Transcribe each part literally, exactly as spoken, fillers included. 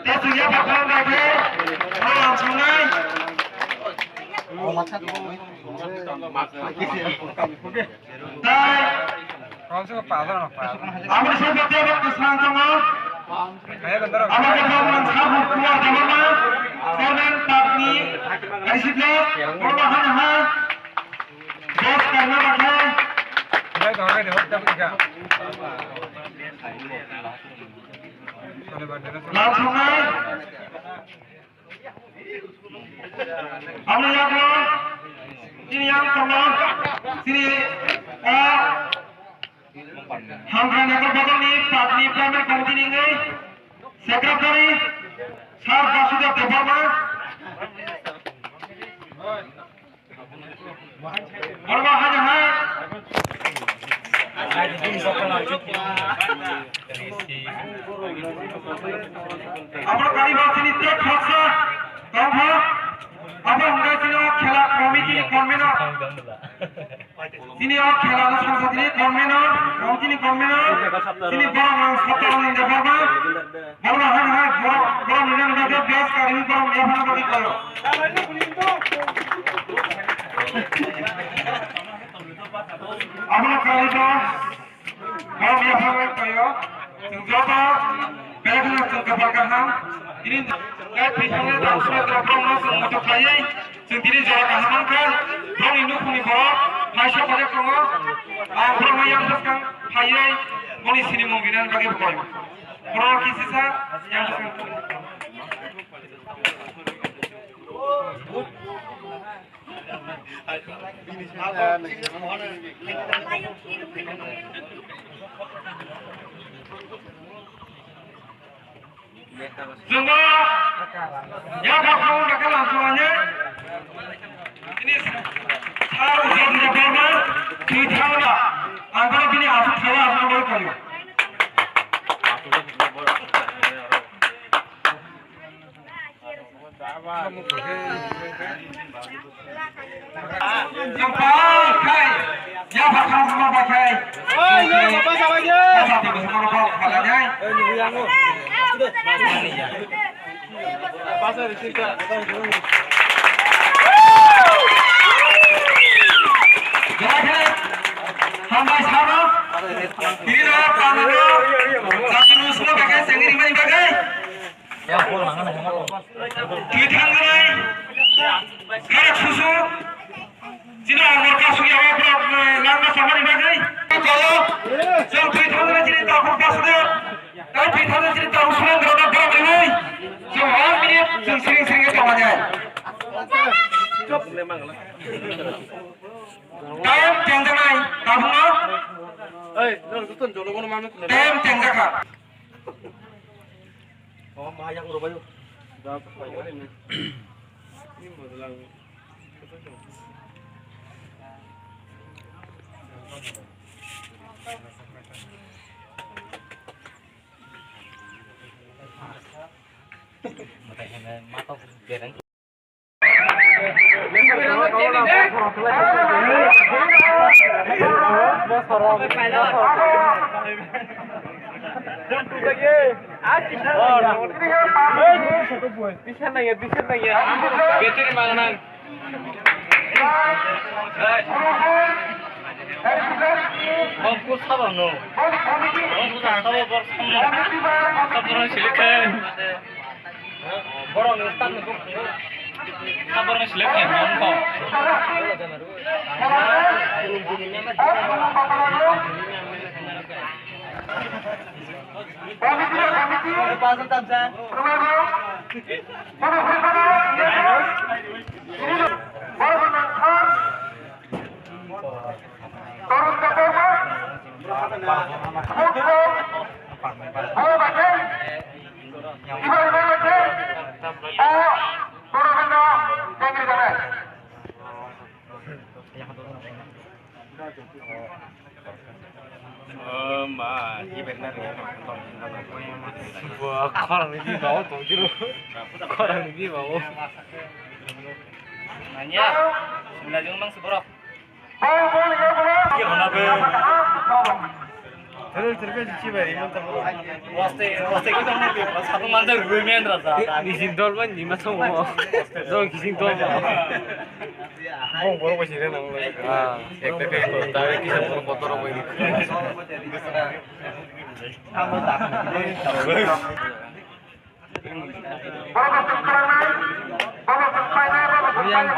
Tei chwng yapha khlai bai khe, o ang sanai. Tai Aboni saka tei abo kwsang tongo. Abo khe Bhagwan Sabuk Kumar Debbarma, Chairman Party, Kaisi Block, Borma Hani Hai, Dos Karna Bathai. Lam Songnai. Aboni yago chini yang tongo, chini, ah, Hamkrai Nagar Bodolni Patni Primary Committee ni wngwi Secretary Sir Basudeb Debbarma. Borok hai hai. Abo kariba chini tek khoroksa tongkha. Abo hwnkhai chini o khela committee ni convener. Chini o khela no songsa chini convener, committee ni convener. Chini borok rang sapta rang ni borok. Borok hai hai, borok, borok ni nang bagwi best kari, borok ni yaphang bagwi karo. Abono kari ba, borok ni yaphang bagwi karo. Chwng joto, best no chwng kapal kaham. Ini, eh, pisang ni tak sudah terang, borok no chwng muchuk khlaiwi. Chwng tini jora kaham mankha, borokni nukhungni borok, hai sok kajak tongo. Ang borokno yang bwskang phaiwi boni sinimung rinani bagwi bo koi. Borok kisisa yang bwskang. Chwngno yaphang phang dakhe lamsonani bini sar ujak ujak borma twi thangna ang bono bini aswk thaio aswk boi khaio. Chwng pai khai, yaphang phang ma bai khai. Oi, no, papa sabai ye. Papa tini semua kau kepala jai. Hambai saro, tini rok, pangrok, jati nusmo bagai, sengri mani bagai. Twi thangwi, kharok susu, chini armor kasuk yawa borok, eh, langma samani bagwi. Chwng twi thangwi chini takhuk basude, tei twi thangwi chini takhuk surendra da borok riwi. Chwng one minute chwng siring siring tongmani. Time tengjaknai, tabukno. Ei, no, joto jolo bono mano. Time tengjakha. Oh, ma yang ro bayo. Battery mangnang. Bongku sabo no. Bongku sabo bor samno. Sabno silikhe. Borok ni start ni bukung. Sabor ni selek ni bukung. Torun Debbarma, Mukto, Bhoi Bathai, Ibai Bathai, o Torun Debbarma, Tengri Ganai. O ma, ibai na ri. Bo khorang ni bi bawo tong jiro. Khorang ni bi bawo. Nanya. Sila jung mang seborok. Hello, terus kan cuci bari, mantap. Waste, waste kita mau pergi, satu mantar gue main rasa. Di sini dol ban, di mana mau? Dol di sini dol. Bong, borok bai sini nang. Ah, ekta ekta, tapi kita mau kotor apa ini? Yang,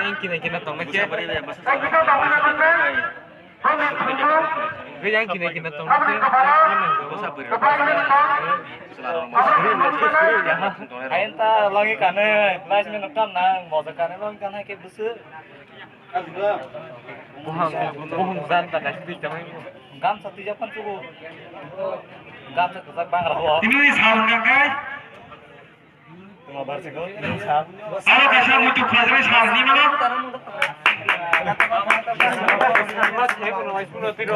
yang kena kena tong lagi. Yang kena kena tong lagi. Ain ta longi kane, last minute kam nang, bodo kane longi kane ke busu. Buhang, buhang jan ta kasi twi tamo. Gamsa twi japan chugo. Gamsa kwchak bang rabo. Tini ni sal hwnka khe? Tuma bar se ko, tini sal. Aro kaisa muitu khajai sal ni mano.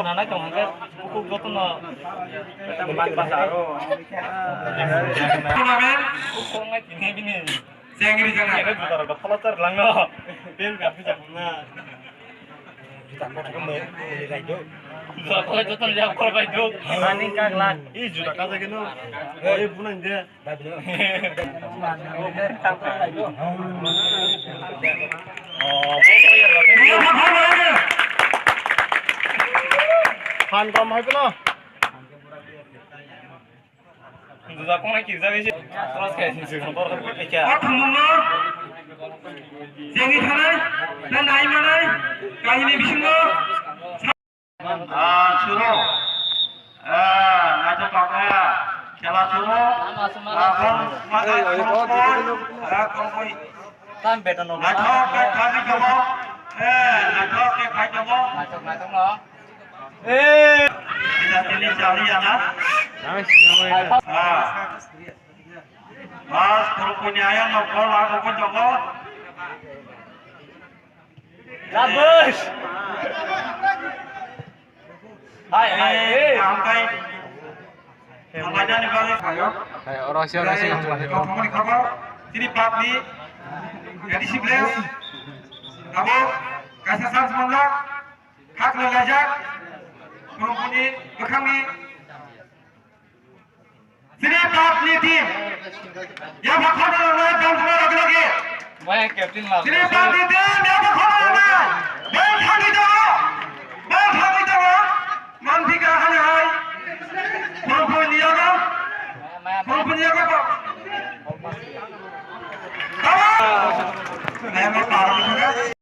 Nana tong hwnka, buku joto no. Tournament. Buku ngai tini bini. Chengri jana. Ere juda rok follow char langno. Pin ka pija na. Juda ko thang mo, mo ni rai do. Juda ko joto ya ko bai do. Ani ka gla. I juda ka jage no. Oi bunang de. Oh, phan kom hai kono. Juda kong nai kirjak isi. Cross khe isi, isi, isi, isi. O thumungno jengwi thanai, na nai manai, kahini bisingo. Ah, suru. Ah, naithok kha. Khela suru. Ah, bol mata. Ah, kongkoi. Tam beton no. Naithok khe khai tongo. Eh, naithok khe khai tongo. Naithok, naithok no. Eh. Tidak ini jali ya, nah. Ah. Mas, kurupuni ayam no kol aku pun joko. Bagus. Hai, hai, eh. Sampai. Sampai dan juga. Hai, orang sih, orang sih. Kamu di kamar. Sini Pak di. Jadi si Bles. Kamu kasih sans mangga. Khaklo lajak, khorokboni bwkhakni. Chini Pak ni team. Yapha khoroknwi dam khna lagi lagi. Wah, captain lah. Chini Pak ni team, yapha khoroknwi. Bel thangwi tongo. Bel thangwi tongo. Manthika hani hai. Khorokboni yago. Khorokboni yago. Come on.